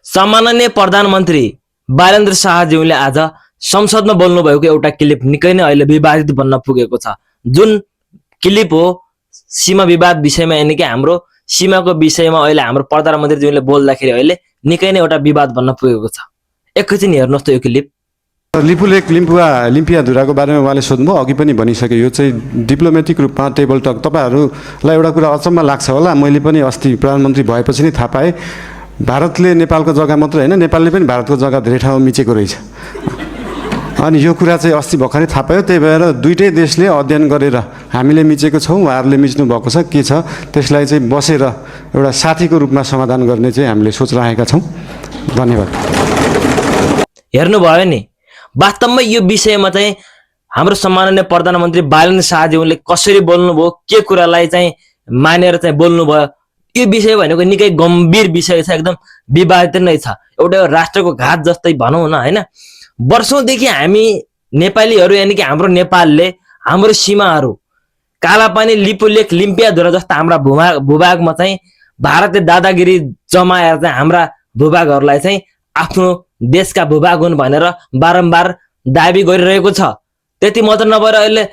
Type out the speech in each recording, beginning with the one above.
सम्माननीय प्रधानमन्त्री बालेन्द्र शाहज्यूले आज संसदमा बोल्नुभएको एउटा क्लिप निकै नै अहिले विवादित बन्न पुगेको छ। जुन क्लिप हो सीमा विवाद विषयमा, यानि कि हाम्रो सीमाको विषयमा अहिले हाम्रो प्रधानमन्त्रीज्यूले बोल्दाखेरि अहिले निकै नै एउटा विवाद बन्न पुगेको छ। एकैछिन हेर्नुहोस् त यो क्लिप। लिपुलेक लिम्पियाधुराको बारेमा उहाँले सोध्नुभयो, अघि पनि भनिसके, यो चाहिँ डिप्लोमेटिक रूपमा टेबल टक। तपाईँहरूलाई एउटा कुरा अचम्म लाग्छ होला, मैले पनि अस्ति प्रधानमन्त्री भएपछि नै थाहा पाएँ, भारतले नेपालको जग्गा मात्र होइन, नेपालले पनि भारतको जग्गा धेरै ठाउँमा मिचेको रहेछ। अनि यो कुरा चाहिँ अस्ति भर्खरै थाहा पायो। त्यही भएर दुईटै देशले अध्ययन गरेर हामीले मिचेको छौँ, उहाँहरूले मिच्नु भएको छ, के छ त्यसलाई चाहिँ बसेर एउटा साथीको रूपमा समाधान गर्ने चाहिँ हामीले सोचिरहेका छौँ। धन्यवाद। हेर्नुभयो नि, वास्तवमा यो विषयमा चाहिँ हाम्रो सम्माननीय प्रधानमन्त्री बालेन्द्र शाहज्यूले कसरी बोल्नुभयो, के कुरालाई चाहिँ मानेर चाहिँ बोल्नुभयो, यो विषय भनेको निकै गम्भीर विषय छ, एकदम विवादित नै छ। एउटा राष्ट्रको घात जस्तै भनौँ न, होइन। वर्षौंदेखि हामी नेपालीहरू, यानि कि हाम्रो नेपालले हाम्रो सीमाहरू कालापानी, लिपुलेक, लिम्पियाधुरा जस्ता हाम्रा भूभागमा चाहिँ भारतले दादागिरी जमाएर चाहिँ हाम्रा भूभागहरूलाई चाहिँ आफ्नो देशका भूभाग हुन् भनेर बारम्बार दाबी गरिरहेको छ। त्यति मात्र नभएर अहिले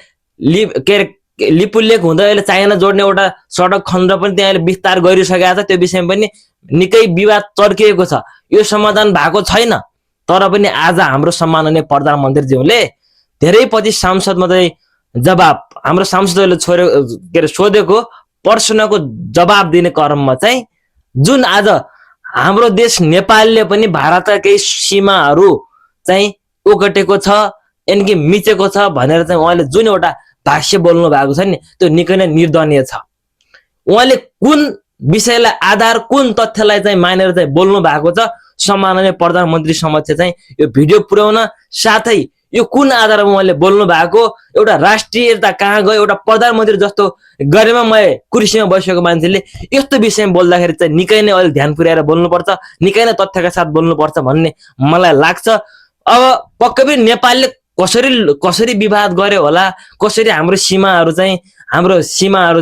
लिपुलेक हुँदा अहिले चाइना जोड्ने एउटा सडक खण्ड पनि त्यहाँ विस्तार गरिसकेको छ। त्यो विषयमा पनि निकै विवाद चर्किएको छ, यो समाधान भएको छैन। तर पनि आज हाम्रो सम्माननीय प्रधानमन्त्रीज्यूले धेरै पछि सांसदमा चाहिँ जवाब, हाम्रो सांसदहरूले सोधेको प्रश्नको जवाब दिने क्रममा चाहिँ जुन आज हाम्रो देश नेपालले पनि भारतका केही सीमाहरू चाहिँ ओगटेको छ, यानि कि मिचेको छ भनेर चाहिँ उहाँले जुन एउटा भाष्य बोल्नु भएको छ नि, त्यो निकै नै निर्दयनीय छ। उहाँले कुन विषयलाई आधार, कुन तथ्यलाई चाहिँ मानेर चाहिँ बोल्नु भएको छ सम्माननीय प्रधानमन्त्री समक्ष चाहिँ यो भिडियो पुर्याउन, साथै यो कुन आधारमा उहाँले बोल्नु भएको, एउटा राष्ट्रियता कहाँ गयो, एउटा प्रधानमन्त्री जस्तो गरिमामय कुर्सीमा बसेको मान्छेले यस्तो विषयमा बोल्दाखेरि चाहिँ निकै नै अहिले ध्यान पुर्याएर बोल्नुपर्छ, निकै नै तथ्यका साथ बोल्नुपर्छ भन्ने मलाई लाग्छ। अब पक्कै पनि नेपालले कसरी विवाद गर्यो होला, कसरी हाम्रो सीमाहरू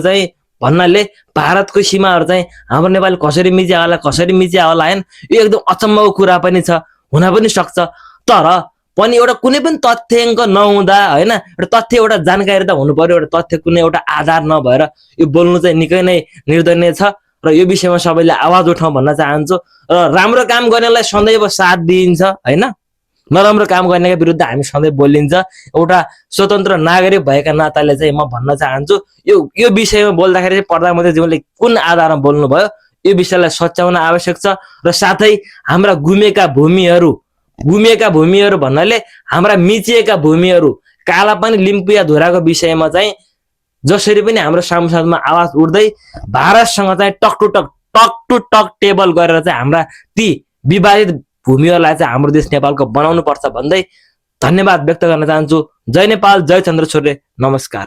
चाहिँ भन्नाले भारतको सीमाहरू चाहिँ हाम्रो नेपाल कसरी मिच्या होला हैन, यो एकदम अचम्मको कुरा पनि छ, हुन पनि सक्छ। तर पनि एउटा कुनै पनि तथ्याङ्क नहुँदा, होइन, एउटा तथ्य, एउटा जानकारी त हुनु पर्यो, एउटा तथ्य कुनै एउटा आधार नभएर यो बोल्नु चाहिँ निकै नै निर्दयनीय छ। र यो विषयमा सबैले आवाज उठाउँ भन्न चाहन्छु। र राम्रो काम गर्नेलाई सदैव साथ दिइन्छ, होइन, नराम्रो काम गर्नेका विरुद्ध हामी सधैँ बोलिन्छ। एउटा स्वतन्त्र नागरिक भएका नाताले चाहिँ म भन्न चाहन्छु, यो विषयमा बोल्दाखेरि चाहिँ प्रधानमन्त्रीज्यूले कुन आधारमा बोल्नुभयो, यो विषयलाई सच्याउन आवश्यक छ। र साथै हाम्रा गुमेका भूमिहरू भन्नाले हाम्रा मिचिएका भूमिहरू कालापानी, लिम्पियाधुराको विषयमा चाहिँ जसरी पनि हाम्रो संसदमा आवाज उठ्दै भारतसँग चाहिँ टक टु टक टेबल गरेर चाहिँ हाम्रा ती विवादित भूमिहरूलाई चाहिँ हाम्रो देश नेपालको बनाउनु पर्छ भन्दै धन्यवाद व्यक्त गर्न चाहन्छु। जय नेपाल, जय चन्द्र सूर्य, नमस्कार।